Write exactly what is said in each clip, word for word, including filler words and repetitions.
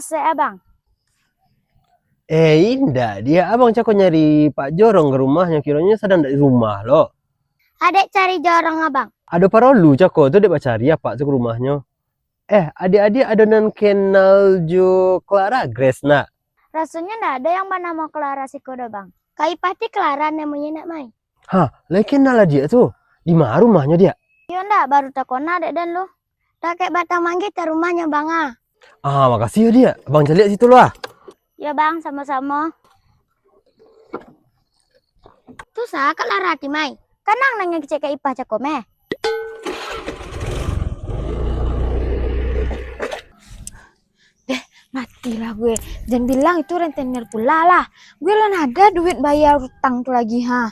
Sek, Abang. Eh, indak, Diak. Abang cako nyari Pak Jorong ka rumahnyo, kironyo sadang ndak di rumah lo. Adek cari Jorong, Abang. Ado parolu cako tu dek bacari apak tu ka rumahnyo. Eh, adiak-adiak ado nan kenal jo Clara Grace, nak? Rasonyo ndak ado yang banamo Clara siko doh, Bang. Ka Ipah ti Clara namonyo, nak, Mai. Ha, lai kenal adiak tu? Di ma rumahnyo, Diak? Iyo ndak, baru takona dek den lu. Dakek Batang Manggih tu rumahnyo, Bang, ah. Ah, makasih yo, Diak. Abang caliak situ lu, ah. Yo, Bang, samo-samo. Tu sa Clara ti, Mai. Kanang nan kecek ka Ipah cako meh. Deh, matilah gue. Jan bilang itu rentenir pula lah. Gue lah ndak ado duit bayar utang tu lagi, ha.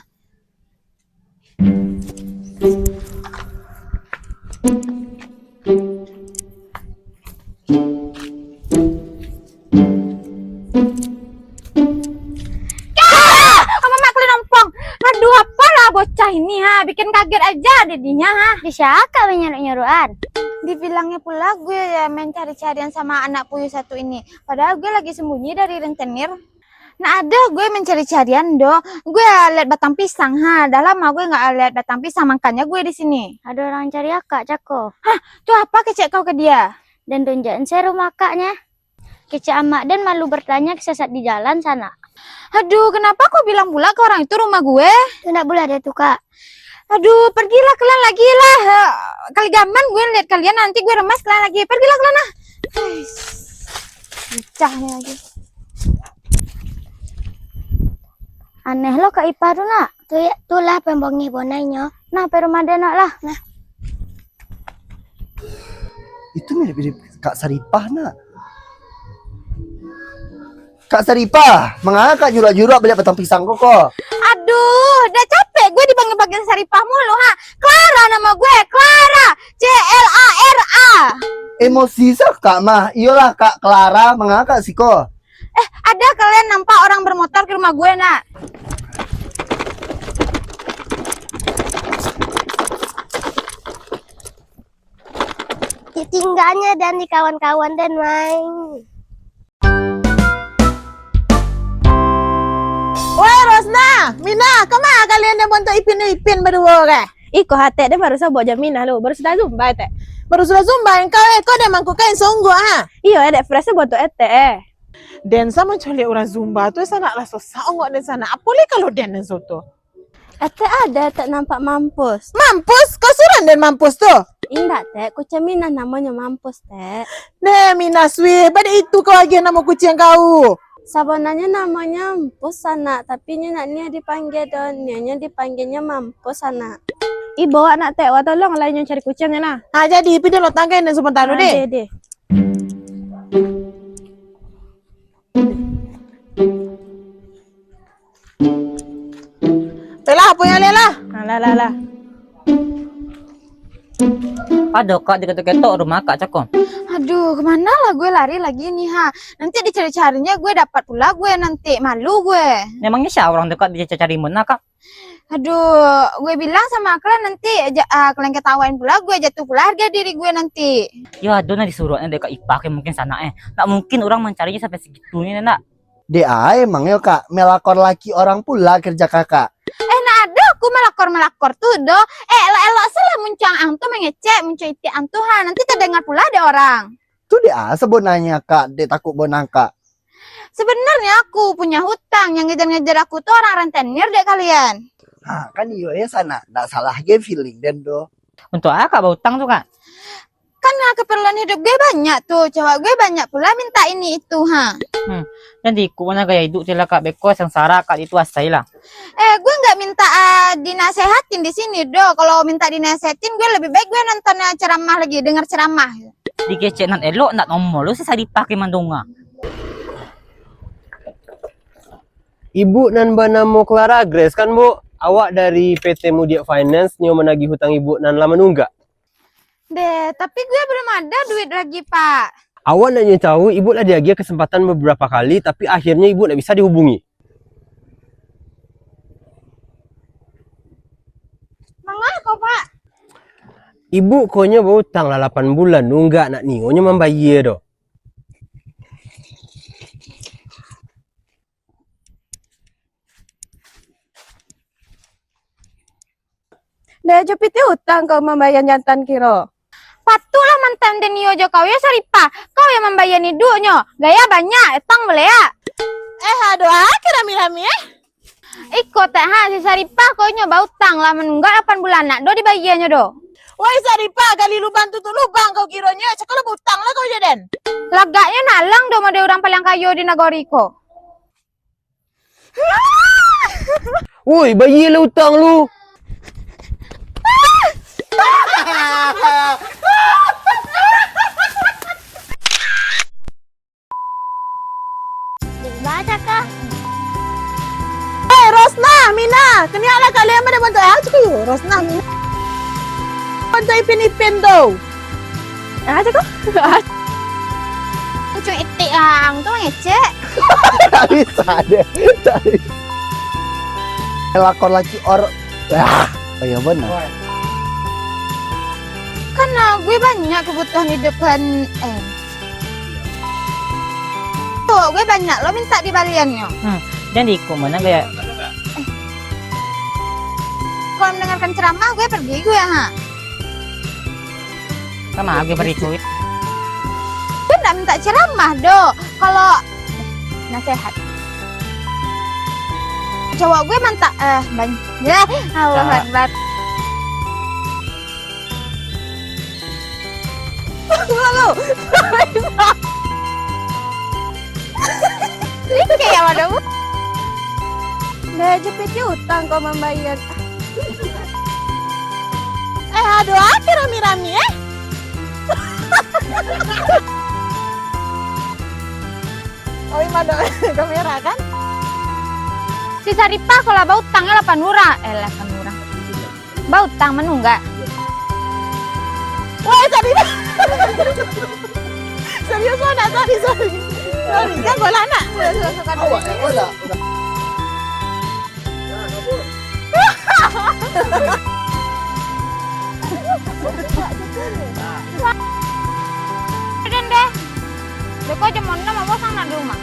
Kak! Mama, aku nompong. Aduh, apalah bocah ini, ha? Bikin kaget aja dirinya, ha? Di siapa menyuruh-nyuruhan? Dibilangnya pula gue ya main cari-carian sama anak puyuh satu ini. Padahal gue lagi sembunyi dari rentenir. Ndak ado gue mancari-carian doh. Gue lihat batang pisang, ha. Dah lama gue nggak lihat batang pisang, makanya gue di sini. Ado urang cari akak, cako. Hah, tu apa kecek kau ka dia? Den tunjuakan se rumah akaknyo. Kecek amak den malu bertanya, kesesat di jalan sanak. Aduh, kenapa kau bilang pula ke orang itu rumah gue? Tu ndak buliah deh tu, Kak. Aduh, pergilah kalian lagi lah. Eh, kali gaman gue lihat kalian, nanti gue remas kalian lagi. Pergilah kalian lah. Ais, pecah ni lagi. Aneh lo Kak Ipah tu, nak. Tu ya, tu lah pembongih bonai nyo. Nah, pai rumah den, nak lah. Nah. Itu mirip-mirip Kak Saripah, nak. Kak Saripah, manga Kak jurak-jurak baliak batang pisang ko, ko? Aduh, dah capek gue dipanggil-panggil Saripah mulu, ha. Clara nama gue, Clara, C L A R A. Emosi sa Kak mah, iyolah Kak Clara, manga Kak siko? Eh, ada kalian nampak orang bermotor ke rumah gue, nak? Ditinggalnya dan di kawan-kawan dan main. Woi, Rosna, Mina, kama kalian nan bontok Ipin jo Ipin baduo ko? Iko hatek den baru sabuik jo Mina lo, baru sudah zumba etek. Baru sudah zumba, engkau, eh, kau den mangko kain songguak, ha? Iyo, eh, dek fresh bontok etek, eh. Den sa mancaliak urang zumba tu, sanak lah susah ongok den sanak. Apo lai kalau den nan soto? Etek ada, etek nampak mampus. Mampus? Kau surang den mampus tu? Indak, Tek. Kucing Minah namonyo mampus, Tek. Neh, Minah suih. Bade itu kau agiah namo kucing kau. Sabananyo namonyo Empus, sanak. Tapi nyo ndak niyo dipanggia doh. Niyonyo dipanggianyo Mampus, sanak. Ih, bawa nak, Tek. Wak tolong lah inyo cari kucingnyo, nah. Ha, jadi, pi den lo tangkai den sabanta dulu, deh. Deh, deh. Lah, punya leh lah. Alah, lah, lah. Ado, Kak, diketok-ketok rumah Kak cako. Aduh, kemana lah gue lari lagi nih, ha? Nanti dicari-carinya gue dapat pula gue nanti, malu gue. Memangnya siapa orang tu, Kak, dicari-cari muna, Kak? Aduh, gue bilang sama kalian nanti ja-, ah, kalian ketawain pula gue, jatuh pula harga diri gue nanti. Yo, ado nah disuruahnya dek Kak Ipah, kayak mungkin sanak, eh. Ndak mungkin orang mencarinya sampai segitu ni, ndak? Dek a, emang yo, Kak, melakor laki orang pula kerja Kakak. Eh, ndak ado aku melakor-melakor tu doh. Eh, elok-elok salah muncuang ang tu mengecek, muncuang itik ang tu, ha, nanti terdengar pula dek orang. Tu dek a, sebenarnya Kak, dek takut bonang Kak. Sebenarnya aku punya hutang, yang ngejar-ngejar aku tu orang rentenir dek kalian. Ha, kan iyo ya sanak, ndak salah ge feeling den doh. Untuk a Kak bautang tu, Kak? Kan, ha, keperluan hidup gue banyak tu, cowok gue banyak pula minta ini itu, ha. Hmm, jadi ikut mana gaya hidup tu lah, Kak, beko sengsara Kak itu asai lah. Eh, gue nggak minta, ah, dinasehatin di sini doh. Kalau minta dinasehatin, gue lebih baik gue nonton, ah, ceramah lagi, dengar ceramah. Dikecek nan elok, ndak nomor lu sisa dipakai mandonga. Ibu nan banamo Clara Grace kan, Bu? Awak dari P T Mudiak Finance, nyo managih hutang ibu nan lah manunggak. Deh, tapi gue belum ada duit lagi, Pak. Awak nak nyo tahu, ibu lah diagiah kesempatan beberapa kali, tapi akhirnya ibu ndak bisa dihubungi. Mangako, Pak? Ibu konyo bautang lah lapan bulan, nunggak nak nio nyo mambayia doh. Dek jo pitih utang kau mambayia jantan kiro. Patuiklah mantan den iyo jo kau yo, Saripah. Kau yang mambayia iduiknyo. Gaya banyak, utang baleak. Eh, ado aja rami-rami, eh. Iko tak ha, si Saripah ko inyo bautang lah manunggak lapan bulan, ndak do dibayianyo do. Woi Saripah, gali lubang tutup lubang kau kironyo, cako lah bautang lah kau jo den. Lagaknyo nalang do model urang paliang kayo di nagori ko. Woi, bayilah utang lu. Baca kah? Eh, Rosna, Mina, kaniaklah kalian pada bantu eh, cakap Rosna, Mina. Bantu Ipin-Ipin tu. Ah, cakap. Kucing itik ang tu mangecek. Tak bisa dia. Tak bisa. Lakon laki or-, ah, oh ya benar. Kan, ah, gue banyak kebutuhan hidup kan, eh. Tu, gue banyak lo minta dibaliannyo. Hmm, jadi iko mana gaya? Kalau mendengarkan ceramah, gue pergi gue, ha. Sama gue pergi gue. Gue ndak minta ceramah do. Kalau nasihat. Cowok gue mantap, eh, banyak. Ya, Allah Akbar. Lalu. Like ya, waduh. Dah aja piti utang kau mambayar. Eh, aduh, api rami-rami, eh. Oi, madok kamera, kan? Si Saripah kalau bautang, ya, lapan urang. Eh, lapan urang. Bautang manunggak. Woi, tadi. Serius, oh, nak, sorry, sorry. Sorry, kan bola nak. Awak, eh, bola, bola. Den deh. Deko jam enam, abang sang nak di rumah.